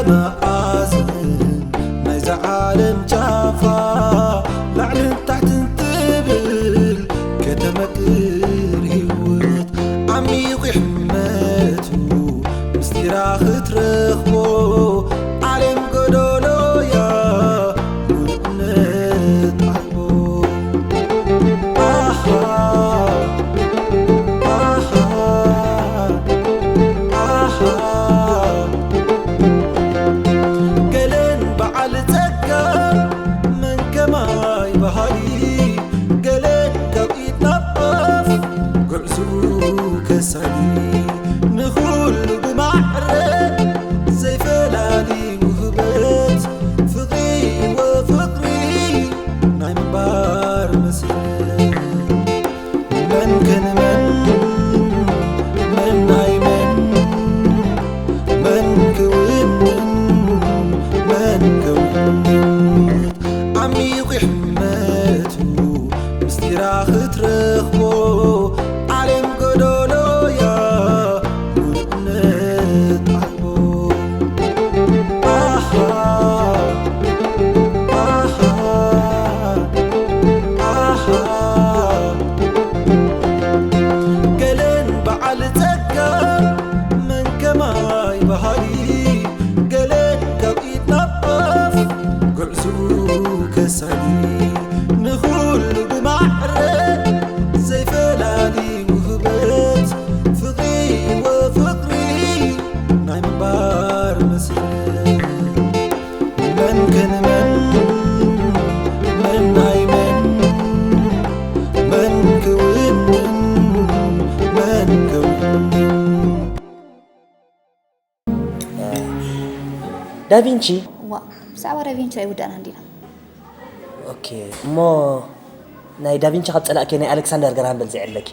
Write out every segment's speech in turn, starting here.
መኣዝን ናይዛ ዓለም ጫፋ ላዕልን ታሕትን ትብል ከተመክር ህይወት ዓሚቑ ይሕመቱ ምስጢራ ክትረኽቦ ዓለም ጎዶሎያ ምሉእነት ኣልቦ ኣሃ ኣሃ ኣሃ ገለን በዓል ጸጋ መን ከማይ በሃሊ ገለን ካብ ኢድ ናብ ኣፍ ጉዕዝኡ ከሳሊ ንኹሉ ብማዕረ ዘይፈላሊ ውህበት ፍቕሪ ወፍቕሪ ናይ ምንባር መስል መን ከንመን መን ናይ መን መን ክውንን መን ክውንን ዓሚቑ ይሕመቱ ምስጢራ ክትረኽቦ ዓለም ጎዶሎያ ምሉእነት ኣልቦ ኣሃ ኣሃ ኣሃ ገለን በዓል ጸጋ መን ከማይ በሃሊ ገለን ካብ ኢድ ናብ ኣፍ ጉዕዝኡ ከሳሊ ንኹሉ ብማዕረ ዘይፈላሊ ውህበት ፍቕሪ ወፍቕሪ ናይ ምንባር መስል መን ከንመን መን ናይ መን መን ክውንን መን ክውንን ዳቪንቺ ዋ ብዛዕባ ዳቪንቺ ኣይውዳእናን ዲና ኦኬ እሞ ናይ ዳቪንቺ ካብ ጸላእኪ ናይ ኣሌክሳንደር ገርሃም በል ዘይዕለኪ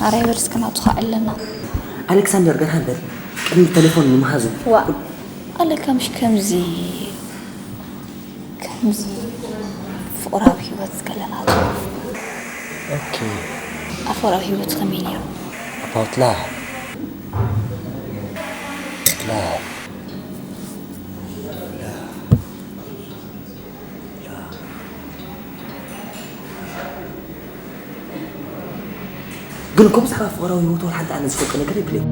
ኣረ ይበል እስከ ናቱ ከዓ ኣለና ኣሌክሳንደር ገርሃም በል ቅድሚ ቴሌፎን ምምሃዙ ዋ ኣለካ ምሽ ከምዚ ከምዚ ፍቕራዊ ህይወት ከለና ኦኬ ኣፍቕራዊ ህይወት ከመይ ነይሩ about love love ግን እኮ ብዛዕባ ፍቕራዊ ህይወት ወላ ሓንቲ ኣነ ዝፈልጦ ነገር የብለይ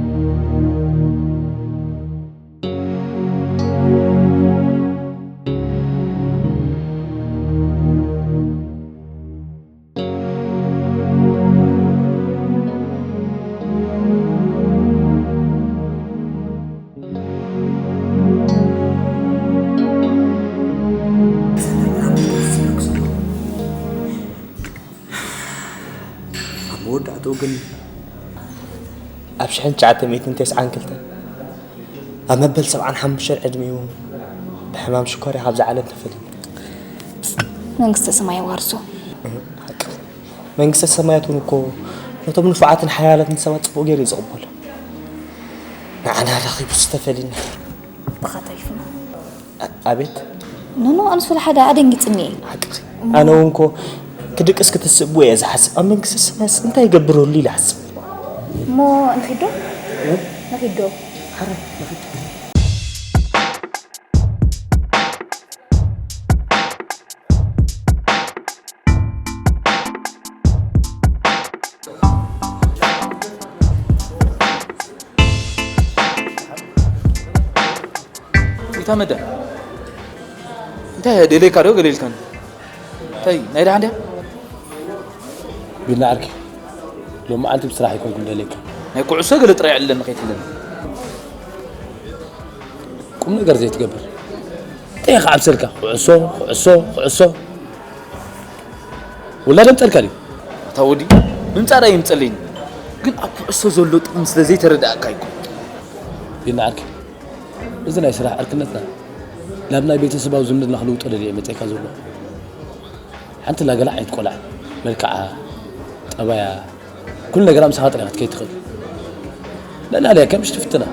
ኣብ መወዳእትኡ ግን ኣብ ሽሕን ትሽዓተ ሚእትን ተስዓን ክልተን ኣብ መበል ሰብዓን ሓሙሽተን ዕድሚኡ ብሕማም ሽኮርያ ካብዛ ዓለም ተፈልዩ። መንግስተ ሰማይ የዋርሶ። ሓቂ መንግስተ ሰማያት እውን እኮ ነቶም ንፉዓትን ሓያላትን ሰባት ጽቡቕ ገይሩ እዩ ዝቕበሎ። ንዓና ረኺቡ ዝተፈሊና ብኻ ተሪፍና። ኣቤት ኖኖ ኣንስ ወላ ሓደ ኣደንጊጽኒ እየ። ሓቂ ኣነ እውን እኮ ክድቅስ ክትስእቡ እየ ዝሓስብ ኣብ መንግስቲ ሰማያስ እንታይ ይገብረሉ ኢለ ሓስብ እሞ ንኺዶ ንኺዶ እታ መዳ እንታይ ደለይካ ዶ ገለ ኢልካኒ እንታይ ናይ ደሓን ድያ ቢና ዓርኪ ሎሚ መዓልቲ ብስራሕ ኣይኮንኩን ደልየካ ናይ ኩዕሶ ገለ ጥራይ ኣለኒ ከይትብለኒ ቁም ነገር ዘይትገብር እንታይ ኢኻ ኣብሰልካ ኩዕሶ ኩዕሶ ኩዕሶ ውላድ ኣምፀልካ ድዩ እታ ወዲ ምምፃእ ዳ ይምፀለይኒ ግን ኣብ ኩዕሶ ዘሎ ጥቕሚ ስለ ዘይተረዳእካ ይኮ ቢና ዓርኪ እዚ ናይ ስራሕ ዕርክነትና ናብ ናይ ቤተሰባዊ ዝምድና ክልውጦ ደልየ መፀካ ዘሎ ሓንቲ ላገላዕ ኣይትቆላዕ መልክዓ ጠባያ ኩሉ ነገራ ምሳኻ ጥሪያ ክትከይድ ትኽእል ልዕሊ ኣልያ ከምሽ ትፍትና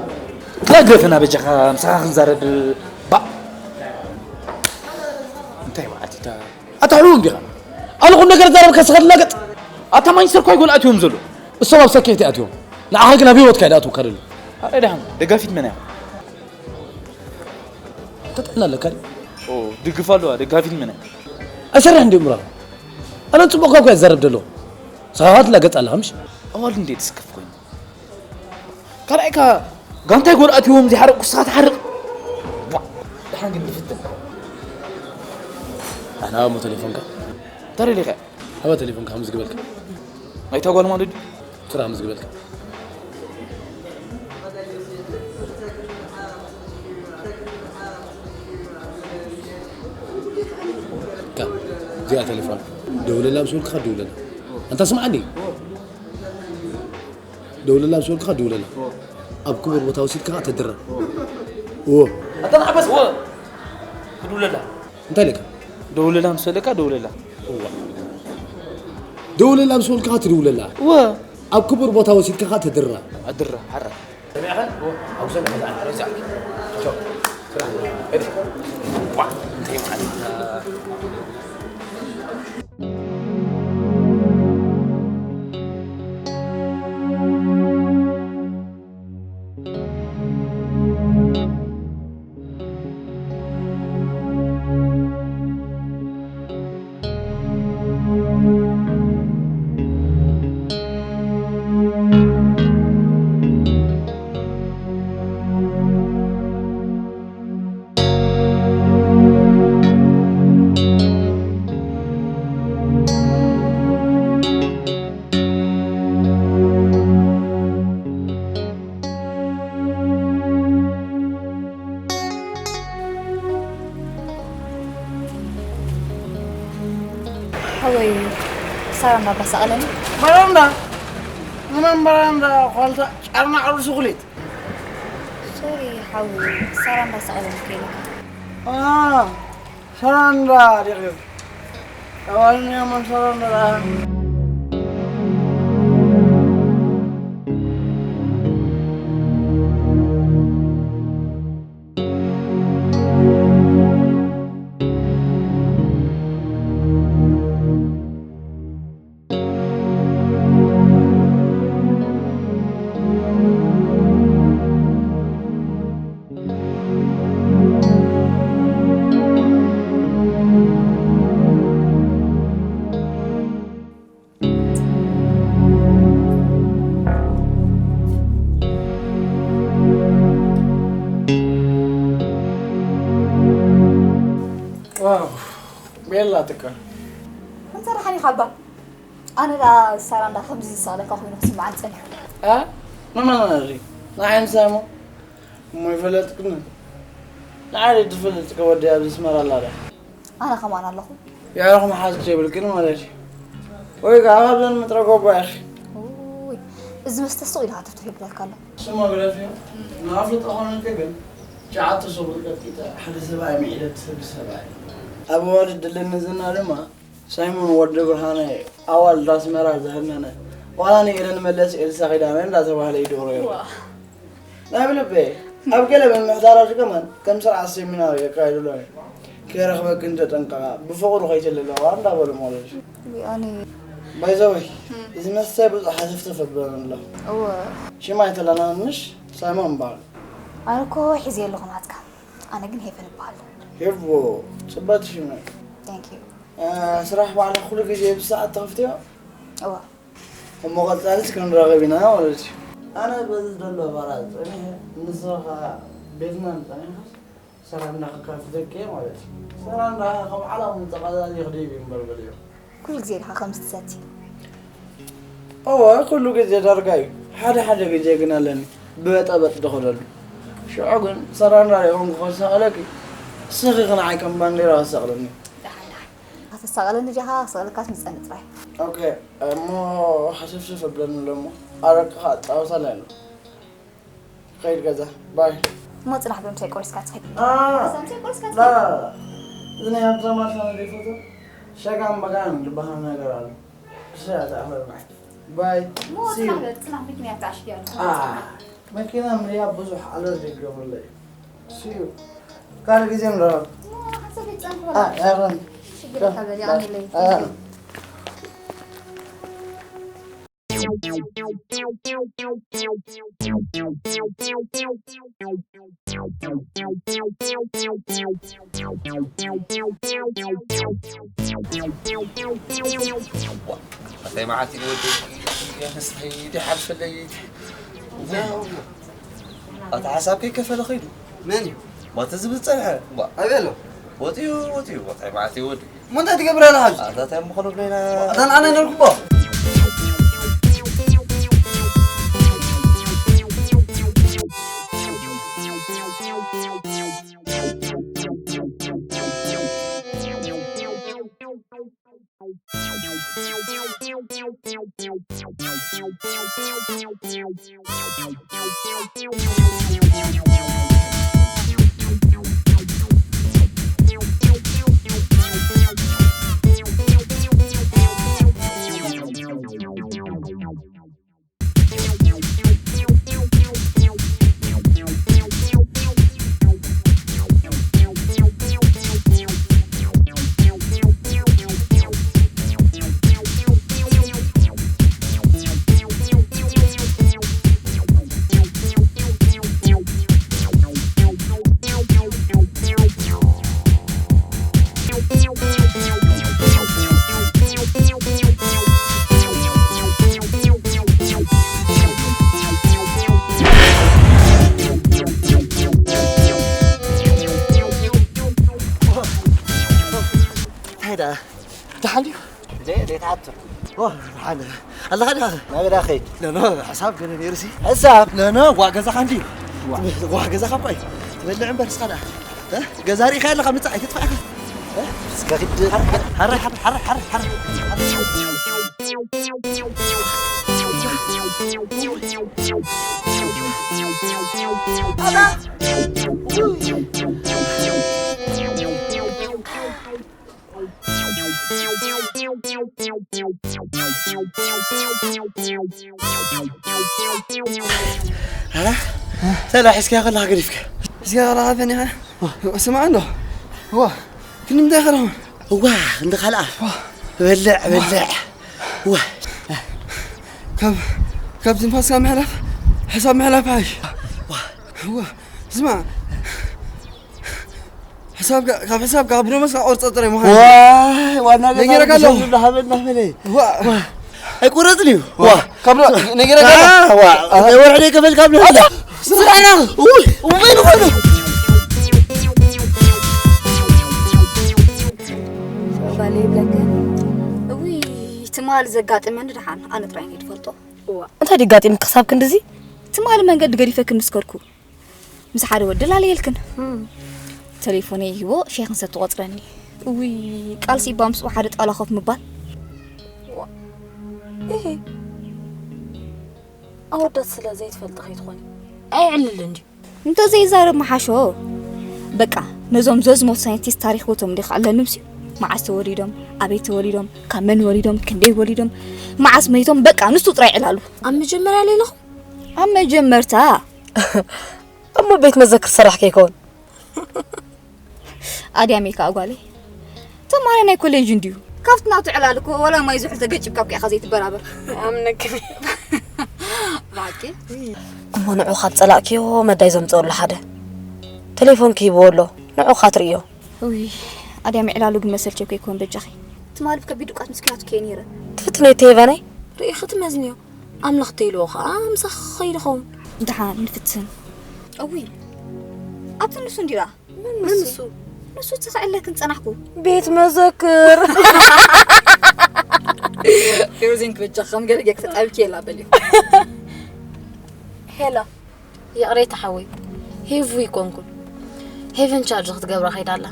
ክላግረፈና በጃኻ ምሳኻ ክንዛረብ ባ እንታይ ማለት እታ ኣታ ሕሉው እንዲኻ ኣነ ኹሉ ነገር ዛረብካ ስኻ ትላገጥ ኣታ ማንቸስተር እኳ ይጎል ኣትዮም ዘሎ እሶም ኣብ ሰኪሕቲ ኣትዮም ንዓኻ ግን ኣብ ህይወትካ ይድኣትውካ ደሎ ኣይ ደሓን፣ ደጋፊት መን እያ? ተጥዕና ኣለካ ድዩ? ኦ፣ ድግፍ ኣለዋ፣ ደጋፊት መን እያ? ኣይሰርሕ እንዲ ምራ ኣነ ፅቡቅ እኳ ይዛረብ ደሎ ሰኻኻት ላገፅ ኣለኻ ምሽ ኣዋል እንዴ ትስከፍ ኮይኑ። ካልኣይካ ጋንታይ ጎል ኣትዎም ዘይሓረቅ ኩስኻ ትሓርቅ። ቧ፣ ደሓን ግን ንፍትን። ኣና ሞ ቴሌፎንካ ተረሊኸ ሃባ ቴሌፎንካ ከምዚ ግበልካ ናይታ ጓል ማለት ድዩ? ስራ ከምዚ ግበልካ እዚኣ ቴሌፎን ደውለላ ምስ በልካ ደውለላ ኣንታ ስምዓኒ ደውለላ ምስ በልካ ደውለላ ኣብ ክቡር ቦታ ወሲድካ ተድራ እዎ ኣተናዕበስ ወ ክድውለላ እንታይ ኢለካ ደውለላ ምስ በለካ ደውለላ ደውለላ ምስ በልካ ትድውለላ ወ ኣብ ክቡር ቦታ ወሲድካ ተድራ ኣድራ ሓራ ሓወይ ሳራ እንዳባሳቐለኒ በረንዳ ምንም በረንዳ ኳልታ ጫርና ዓሩሱ ኩሊት ሶሪ ሓወይ ሳራ እንዳሳቐለኒ ከይለካ ሰላንዳ ዲኺ ኣዋልኛ መን ሰላንዳ ቤላ ትካ እንተ ደሓን ኢኻ እባ ኣነ ደኣ ሳራ እንዳ ከምዚ ዝሰቕለካ ኮይኑ ክስምዓን ጸኒሑ ኣ ንመን ሪ ንዓይ ምሳይ እሞ እሞ ይፈለጥክኒ ንዓይ ትፈልጥ ከወዲ ኣብዚ ስመራ ኣላ ዳ ኣነ ከማን ኣለኹ ያረኹም ሓዝ የብልክን ማለት እዩ ወይ ከዓ ካብዘን ምጥረ ጎባ ኢኺ ውይ እዚ መስተ ሱቕ ኢልካ ትፍትሕ ይብለካ ኣሎ ስማ ግደፍ እዩ ንኣፍልጦ ኾነልከ ግን ሸዓተ ሰብኡት ቀጥቂጠ ሓደ ሰብኣይ ምዒደ ትሰብእ ሰብኣይ ኣብ ኣዋልድ ድልኒ ዝና ድማ ሳይሞን ወዲ ብርሃነ ኣዋልድ ኣስመራ ዘህነነ ዋላ ንኤለን መለስ ኤልሳ ኪዳነ እንዳተባህለ ይድሮ ይረ ናይ ብልበ ኣብ ገለ ምምሕዳራት ከማን ከም ስርዓት ሴሚናር የካይዱሎ እዮም ከይረኽበክን ተጠንቀቓ ብፍቕሩ ከይትልለዋ እንዳበሉ ማለት እዩ ኣነ ባይዘወይ እዚ መስተ ብዙሕ ሃተፍተፍ ኣብለና ኣሎ እወ ሽማ ኣይተለናንሽ ሳይሞን በሃል ኣነ እኮ ሒዘ ኣለኹ ናትካ ኣነ ግን ሄቨን እበሃል ሄቦ ፅበት ሽመ thank you ስራሕ ባዕላ ኩሉ ግዜ ብሰዓት ተኸፍትዮ እወ እሞ ቀፃሊስ ክንራኸብ ኢና ማለት እዩ ኣነ በዚ ዘሎ ባራ ፀኒሐ ንስኻ ቤትና ንፀኒኻ ሰራንዳ ክካፍለኪ ማለት እዩ ሰራንዳ ከም ዓላሙ ጠቓላሊ ክደይብ እምበር በልዮ ኩሉ ግዜ ኢኻ ከምዚ ትሰቲ እወ ኩሉ ግዜ ዳርጋ እዩ ሓደ ሓደ ግዜ ግን ኣለኒ ብበጠበጥ ዝኸደሉ ሽዑ ግን ሰራንዳ ሪኹም ክኸሳቐለኪ ስኺ ክንዓይ ከም ባንዴራ ክሰቕለኒ ደሓን ደሓን ከተሳቐለኒ ዲኻ ክሰቕለካስ ምፀኒ ጥራይ ኦኬ እሞ ሃሰፍሰፍ ኣብለኒ ኣሎ እሞ ኣረቅኻ ኣጣወሳለ ኣሎ ከይድ ገዛ ባይ እሞ ፅናሕ ብምሳይ ቆሪስካ ትኸይድ አ፣ ምሳይ ቆሪስካ ላ ትኸይድ እዚ ናይ ሃብታማት ሰነድ ይፈቶ ሸጋን በጋን ዝበሃል ነገር ኣሎ እሱ ያተኣፈር ማይ ባይ እሞ ሲዩ ፅናሕ በል ፅናሕ መኪና ተዓሽጊ ኣሎ አ፣ መኪና ምርያ ብዙሕ ኣለርጂ ይገብረለይ ሲዩ ካልእ ግዜ ንረኸብ ሓንሳብ ይፀንኩ አ፣ ያረን ሽግር ከበል ኣሚለይ አ፣ ኣታይ መዓት እዩ ወዲ? ያንስተይ ድሓር ፈለይት። ኣታ ሓሳብ ከይከፈለ ኸይዱ። መን እዩ? ማተ ዝብል ጸንሐ። ዋ። ኣበይ ኣሎ? ወጥዩ፣ ወጥዩ። ኣታይ መዓት እዩ ወዲ? እሞ እንታይ ትገብር ኣለኻ ኣብዚ? ኣታ እንታይ ምኾኑ ብለና? ኣታ ንዓና ነርኩቦ። እንታይ ደኣ? ደሓን ድዩ? ዘይሓቱ። ዋ፣ ደሓን። ኣለኻ ዲኻ? ናበይ ደኣ ኸይድ? ኖ፣ ኖ፣ ሕሳብ ገለ ነይሩሲ። ሕሳብ? ኖ፣ ኖ፣ ዋ፣ ገዛኻ እንድዩ። ዋ። ዋ፣ ገዛኻ እኮ እዩ። ትበልዕ እምበር እስኻ ደኣ። እ? ገዛ ርኢኻ ኣለኻ፣ ምጻእ ኣይትጥፋእካ። እ? እስከ ኪድ። ሓረ፣ ሓረ፣ ሓረ፣ ሓረ፣ ሓረ። ኣታ። ሰላ ሒዝካያ ከለኻ ገዲፍካ። ሒዝካያ ከለኻ ፈኒኻ? ስማዕ ኣሎ። ዋ፣ ክንዲ ምንታይ ከረኹም? ዋ፣ ክንዲ ካልኣ። በልዕ፣ በልዕ። ዋ። ካብ፣ ካብ ትንፋስካ ምሕላፍ፣ ሕሳብ ምሕላፍ ሓይሽ። ዋ። ዋ፣ ስማዕ። ሕሳብካ፣ ካብ ሕሳብካ፣ ካብ ደሞዝካ ቆርጸ ጥራይ ምዃን። ዋይ፣ ዋና ገዛ ነጊረካ ኣለኹ። ዝብሉ ሃበና በለ። ዋ። ዋ። ኣይቆረጽን እዩ። ዋ። ዋ። ካብ ዶ-፣ ነጊረካ ኣለኹ። ዋ። ናይ ወርሒ ደይ ከፈልካ ብለካ። ኣታ፣ ስራሕና። ውይ፣ ውይ፣ ንኾኑ። ጓለይ ይብለካ። እውይ፣ ትማል ዘጋጠመኒ ደሓን ኣነ ጥራይ እየ ዝፈልጦ። እዋ። እንታይ ድዩ ኣጋጢምኪ ክሳብ ክንድዚ? ትማል መንገዲ ገዲፈኪ ምስ ከድኩ። ምስ ሓደ ወዲ ላለየልክን። እም። ተሌፎነይ ይህቦ፣ ሻሂ ክንሰቲ ቆጽረኒ። እውይ፣ ቃልሲ እባ ምስኡ ሓደ ጣውላ ኮፍ ምባል። ዋ። እሂ። ኣወዳት ስለ ዘይትፈልጢ ከይትኾኒ። ኣይዕልልን ድዩ? እንተዘይዛረብ ምሓሾ። በቃ፣ ነዞም ዘዝሞት ሳይንቲስት ታሪኽ ቦቶም እንዲኻ ኣለንም ሲዩ። መዓስ ተወሊዶም፣ ኣበይ ተወሊዶም፣ ካብ መን ወሊዶም፣ ክንደይ ወሊዶም፣ መዓስ መይቶም፣ በቃ፣ ንሱ ጥራይ ዕላሉ። ኣብ መጀመርያ ሌለኹም? ኣብ መጀመርታ። እሞ ቤት መዘክር ሰራሕ ከይከውን? ኣድያም ኢልካ ጓለይ። ተማሪ ናይ ኮሌጅ እንድዩ። ካብቲ ናቱ ዕላል እኮ ወላ ማይ ዝሑል ተገጭብካ እኮ ኢኻ ዘይትበራበር። ኣምነክን። ብሓቂ? እሞ ንዑ ካብ ጸላእክዮ መዳይ ዘምጽኦ ኣሎ ሓደ። ቴሌፎን ክሂብዎ ኣሎ። ንዑ ካትርእዮ። ውይ፣ ኣድያም ዕላሉ ግን መሰልቸ እኮ ይኮን በጃኺ። ትማሊ ብከቢድ ድቃት ምስኪናቱ ከየ ነይረ። ትፍትኖ እቲ ሄቫናይ? ርኢኺ ትመዝንዮ። ኣምላኽ ተይልዎ ኸኣ ምሳኺ ክኸይድ ይኸውን። ደሓን ንፍትን። እውይ፣ ኣብቲ ንሱ እንዲራ። መን መን ንሱ? ንሱ? ንሱ እቲ ክዕለክን ጸናሕኩ። ቤት መዘክር። ፌሩዜን ክበጃ ከም ገለ ጌክ ተጣብኪ የላ በልዩ። ሄሎ፣ ይቕሬታ ሓወይ፣ ሄቭ ኣይኮንኩን። ሄቨን ቻርጅ ክትገብራ ከይዳ ኣላ።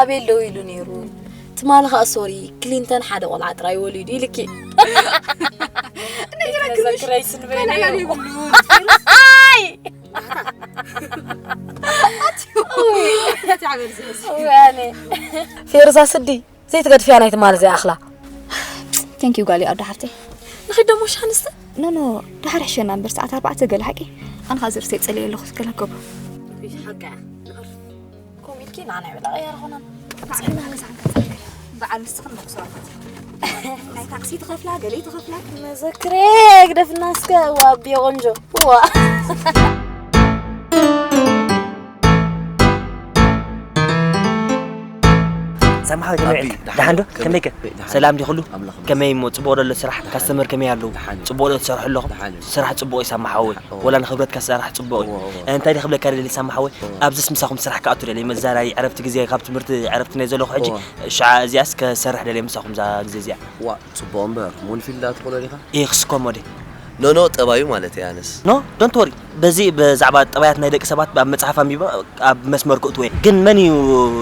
ኣቤል ደው ኢሉ ነይሩ። ትማሊ ኸኣ ሶሪ፣ ክሊንተን ሓደ ቆልዓ ጥራይ ወሊዱ ኢልኪ። ነጊረክንሽ። ተዘክረይ ስንበይኒ። ተረጋጊ ይብሉ። ኣይ! ኣቲ ዓበል ዝመስል። ወያኔ። ፌርዛ ስዲ፣ ዘይትገድፍያ ናይ ትማሊ ዘይኣኽላ። Thank you ጓለይ ኣዶ ሓፍተይ። ንኺድ ደሞ ሻንስተ? ኖ፣ ኖ፣ ደሓር ሕሸና እምበር ሰዓት ኣርባዕተ ገለ ሓቂ። ኣነ ኸኣ ዝርሰይ ጸልየ ኣለኹ፣ ገለ ክገብሮ። ሓቂ። ከምኡ ኢልኪ? ኢና ናይ ብላ ቀየር ኾነን። ባዕልና ገዛ ክንከፍል። በዓል ንስኽን መክሰባት። ናይ ታክሲ ትኸፍላ፣ ገለ ትኸፍላ። መዘክሬ ግደፍና እስከ፣ ዋ፣ ኣቢዮ ቆንጆ። ዋ። ሳምሓዊ ከመይ? ኣቢ፣ ደሓን ደሓን ዶ? ዶ? ከመይ ከ? ከመይ? ደሓን። ሰላም ዲ ኩሉ? ኣምላኽ ይመስገን። ከመይ እሞ፣ ጽቡቕ ዶ ኣሎ ስራሕ? ደሓን። ካስተመር ከመይ ኣለዉ? ደሓን። ጽቡቕ ዶ ትሰርሑ ኣለኹም? ደሓን። ስራሕ ጽቡቕ እዩ ሳምሓዊ። ደሓን። እዎ። ወላ ንኽብረትካ ስራሕ ጽቡቕ እዩ። እዎ፣ እዎ። እንታይ ዲ ክብለካ ደሊ ሳምሓዊ? እዎ። ኣብዚስ ምሳኹም ስራሕ ክኣቱ ደሊ፣ መዛራይ ዕረፍቲ ግዜ ካብ ትምህርቲ ዕረፍቲ ናይ ዘለኹ ሕጂ፣ እዎ። ሻዓ እዚኣስ ከሰርሕ ደሊ ምሳኹም እዛ ግዜ እዚኣ። ዋ፣ ጽቡቕ እምበር፣ ሙን ፊልድ ኣትኾሎ ዲኻ? ኢኽ ስኮሞ ዲ? ኖ፣ ኖ፣ ጠባዩ ማለት እየ ኣነስ። ኖ፣ ዶንት ወሪ። በዚ ብዛዕባ ጠባያት ናይ ደቂ ሰባት ኣብ መጽሓፍ ኣንቢበ ኣብ መስመር ክእትዎ እየ። ግን መን እዩ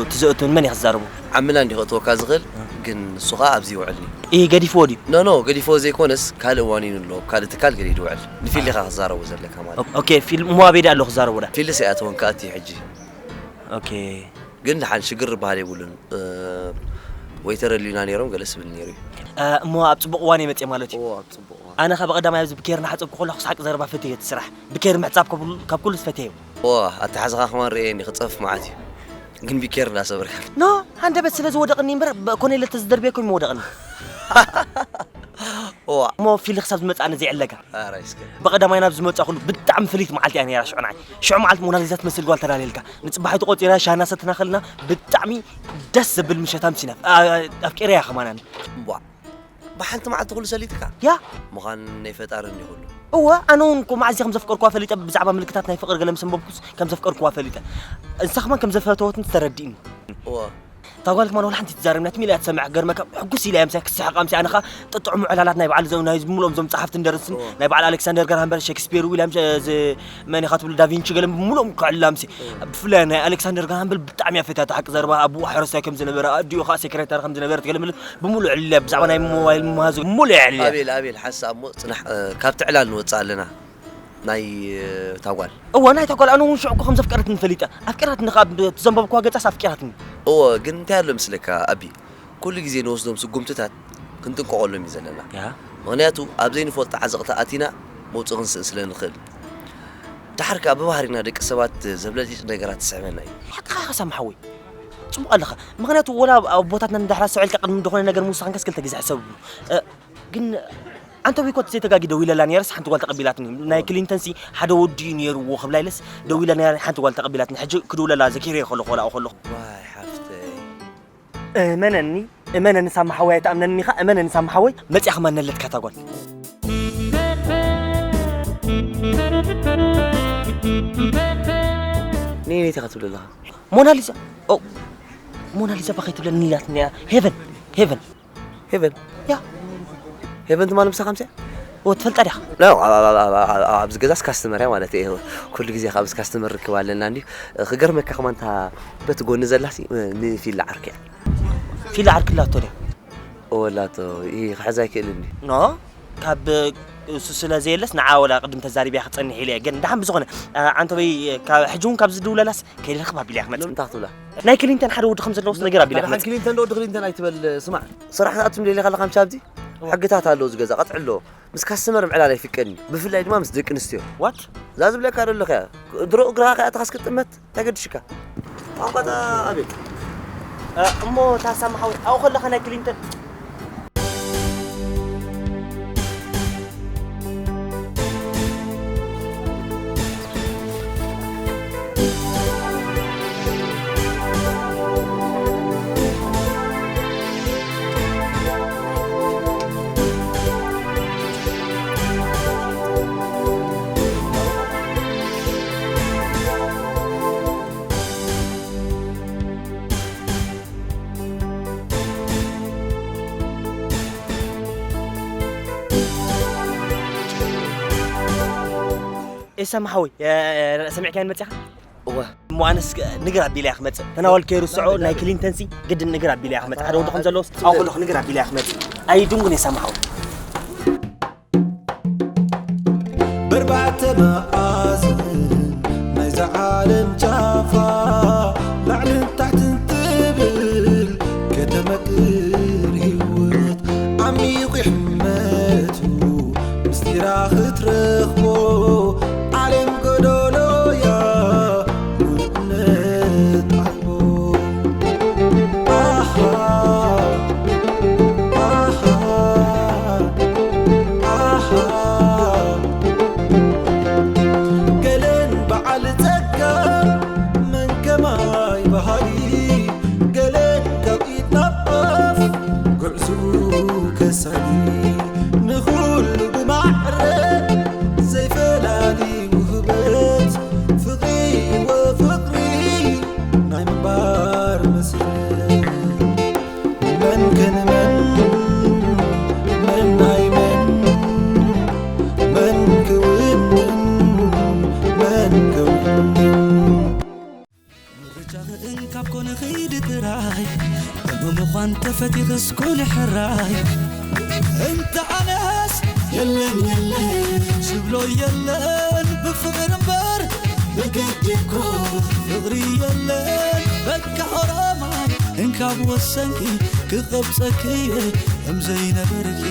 እቲ ዘእቱ? መን እዩ ክዛረቡ? ዓምና እንዲ ክእትወካ ዝኽእል፣ ግን ንሱ ኸኣ ኣብዚ ይውዕል እዩ። ኢ ገዲፍዎ ድዩ? ኖ፣ ኖ፣ ገዲፍዎ ዘይኮነስ ካልእ እዋን እዩ ንሎ፣ ካልእ ትካል ገዲዱ ይውዕል። ንፊልድ ኢኻ ክዛረቡ ዘለካ ማለት። ኦ-፣ ኦኬ፣ ፊልም እሞ ኣበይ ደኣ ኣሎ ክዛረቡ ደኣ? ፊልድ ሰይኣተወንካ ኣቲ ሕጂ። ኦኬ። ግን ደሓን ሽግር ዝበሃል የብሉን። እ፣ ወይተር ኣልዩና ነይሮም፣ ገለ ስብል ነይሩ እዩ። እ፣ እሞ ኣብ ጽቡቕ እዋን እየ መጽየ ማለት እዩ? እዎ፣ ኣብ ጽቡቕ እዋን። ኣነ ኸኣ ብቐዳማይ ኣብዚ ብኬር እናሓጸብኩ ከለኹ ሳቅ ዘረባ ፈትየ እቲ ስራሕ። ብኬር ምሕጻብ ካብ ኩሉ፣ ካብ ኩሉ ዝፈትየ እዩ። እዎ፣ ኣተሓዝኻ ከማን ርእየ እኒ ክጸፍፍ መዓት እዩ። ግን ብኬር እንዳሰበርካ። ኖ፣ ሃንደበት ስለ ዝወደቕኒ እምበር፣ ብ-፣ ኮነ ኢለ ተዝደርብየኩም ይወደቕኒ። እዋ። እሞ ፊልድ ክሳብ ዝመጽእ ኣነ ዘይዕለካ። ኣራይ እስከ። ብቐዳማይ ናብ ዝመጻኹሉ ብጣዕሚ ፍልይቲ መዓልቲ እያ ነይራ ሽዑ ንዓይ። ሽዑ መዓልቲ ሞናሊዛ ትመስል ጓል ተላልየልካ። ንጽባሒቱ ቆጺራ ሻሂ እናሰተና ከለና ብጣዕሚ ደስ ዘብል ምሸት ኣምሲና። ኣ-፣ ኣፍቂረያ ከማን ኣነ። እምቧ። ብሓንቲ መዓልቲ ኩሉ ሰሊጥካ? ያ። ምዃን ናይ ፈጣሪ እንዲ ኩሉ። እወ፣ ኣነ እውን እኮ መዓዝ እየ ከም ዘፍቀርኩዋ ፈሊጠ፣ ብዛዕባ ምልክታት ናይ ፍቕሪ ገለ ምስ ኣንበብኩስ ከም ዘፍቀርኩዋ ፈሊጠ። እንሳ ከማን ከም ዘፈተወትኒ ተረዲእኒ። እወ። እታ ጓል ከማን ወላ ሓንቲ ትዛረብኒ፣ ትም ኢላ እያ ትሰምዕ፣ ክገርመካ፣ ሕጉስ ኢላ እያ ምሳይ ክስሕቕ፣ ኣምሲ ኣነ ኸኣ ጥጥዑሙ ዕላላት ናይ በዓል እዞም፣ ናይ ብምልኦም እዞም ጸሓፍትን ደረስትን፣ እዎ። ናይ በዓል ኣሌክሳንደር ግራሃም በል፣ ሸክስፒር፣ ዊልያም ሸ-፣ እዚ መን ኢኻ ትብሉ፣ ዳቪንቺ ገለ ብምልኦም ክዕልላ ኣምሲ። እዎ። ብፍላይ ናይ ኣሌክሳንደር ግራሃም በል ብጣዕሚ እያ ፈትያቶ፣ ሓቂ ዘረባ፣ ኣቡኡ ሓረስታይ ከም ዝነበረ፣ ኣዲኡ ኸኣ ሴክሬታሪ ከም ዝነበረት ገለ ምልክት ብምሉእ ዕልልያ፣ ብዛዕባ ናይ ሞባይል ምሃዙ ብምሉእ ዕልልያ። ኣቤል፣ ኣቤል፣ ሓንሳእ እሞ ጽናሕ፣ እ፣ ካብ ትዕላል ንወጽእ ኣለና። ናይ፣ እ፣ እታ ጓል። እወ፣ ናይ እታ ጓል ኣነ እውን ሽዑ እኮ ከም ዘፍቀረትኒ ፈሊጠ። ኣፍቂራትኒ ኸኣ፣ ብቲ ዘንበብኩዋ ገጻስ ኣፍቂራትኒ። እወ፣ ግን እንታይ ኣሎ ምስለካ ኣቢ? ኩሉ ግዜ ንወስዶም ስጉምትታት ክንጥንቀቐሎም እዩ ዘለና። ያ። ምኽንያቱ ኣብ ዘይንፈልጦ ዓዘቕቲ ኣቲና መውጽኢ ክንስእን ስለ ንኽእል። ደሓር ከኣ ብባህሪና ደቂ ሰባት ዘብለጭልጭ ነገራት ትስሕበና እዩ። ሓቅኻ ኢኻ ሳሚ ሓወይ። ጽቡቕ ኣለኻ። ምኽንያቱ ወላ ኣብ ኣቦታትና ንዳሕራ ሰው ኢልካ ቅድሚ ዝኾነ ነገር ምውሳኽንካስ ክልተ ግዜ ሕሰብሉ። እ፣ ግን ኣንተ ዊኮት ዘይተጋጊ ደዊለላ ነይረስ ሓንቲ ጓል ተቐቢላትኒ። ናይ ክሊንተንሲ ሓደ ወዲ እዩ ነይርዎ ክብላ ኢለስ ደዊለ ነይራ ሓንቲ ጓል ተቐቢላትኒ። ሕጂ ክድውለላ ዘኪረዮ ከለኹ ወላ ከለኹ። ዋይ ሓፍተይ። እመነኒ፣ እመነኒ ሳሚ ሓወይ ኣይትኣምነኒ ኢኻ፣ እመነኒ ሳሚ ሓወይ መጽያ ከማን ነለትካ እታ ጓል። ነየነይቲ ኢኻ ትብል ኣለኻ? ሞናሊዛ። ኦ፣ ሞናሊዛ እባ ከይትብለኒ ኢላትኒ እያ። ሄቨን፣ ሄቨን። ሄቨን? ያ። ሄቨን ትማሊ ምሳኻ ምጽያ? ኦ፣ ትፈልጣ ዲኻ? ኖ፣ ኣብ፣ ኣብ፣ ኣብ፣ ኣብ፣ ኣብ፣ ኣብዚ ገዛስ ካስተመር እያ ማለት እየ። ኩሉ ግዜ ካብ ካስተመር ርክብ ኣለና እንድዩ። ክገርመካ ከማን እታ በቲ ጎኒ ዘላሲ፣ ንፊላ ዓርኪ እያ። ፊላ ዓርኪ ኣላቶ ድያ? ኦ፣ ኣላቶ። ይህ ክሕዛ ኣይክእልን ድዩ? ኖ፣ ካብ እሱ ስለ ዘየለስ ንዓ ወላ ቅድም ተዛሪብያ ክጸንሕ ኢለ እየ። ግን ደሓን ብዝኾነ፣ ኣ፣ ዓንተበይ ካብ ሕጂ እውን ካብ ዝድውለላስ ከይደ ርክብ ኣቢለ እያ ክመጽእ። ንምንታይ ክትብላ? ናይ ክሊንተን ሓደ ወዲ ከም ዘለዎስ ነገር ኣቢለ እያ ክመጽእ። ክሊንተን ዶ ወዲ ክሊንተን ኣይትበል፣ ስማዕ። ስራሕ ትኣቱ ደሊኻ ኣለኻ ምሽ ኣብዚ? እዋ። ሕግታት ኣለዎ ዝገዛ፣ ቀጥዒ ኣለዎ። ምስ ካስተመር ምዕላል ኣይፍቀድን እዩ። ብፍላይ ድማ ምስ ደቂ ኣንስትዮ። ዋት? እዛ ዝብለካ ዘለኹ እያ። ድሮ እግርኻ ከይኣተኻስ ክትጥመት እንታይ ገድሽካ? ቋንቋ እታ ኣቤል። እ፣ እሞ እታ ሳሚ ሓወይ፣ ኣብኡ ከለኻ ናይ ክሊንተን። ኤሳማ ሓወይ፣ እ፣ እ፣ ሰሚዕካየን መጺኻ? እወ። እሞ ኣነስ ንግር ኣቢለ እያ ክመጽእ። ተናወል ከይርስዖ ናይ ክሊንተንሲ ግድን ንግር ኣቢለ እያ ክመጽእ። ሓደ ወዲ ከም ዘለዎስ ኣብኡ ከለኹ ንግር ኣቢለ እያ ክመጽእ። ኣይድንጉን ኤሳማ ሓወይ። ብርባዕተ መኣዝን ናይዛ ዓለም ጫፋ ላዕልን ታሕትን ትብል ከተመቅር ህይወት ዓሚቑ ይሕመት እዩ ምስጢራ ክትረኽቦ ዓለም ጎዶሎ እያ ምሉእነት ኣልቦ። ስኩል ሕራይ እንተ ኣነስ የለን የለን ዝብሎ የለን ብፍቕር እምበር ብግዲ እኮ ፍቕሪ የለን በቃ ኦሮማይ እንካብ ወሰንኪ ክቐብጸኪ እየ እምዘይነበርኪ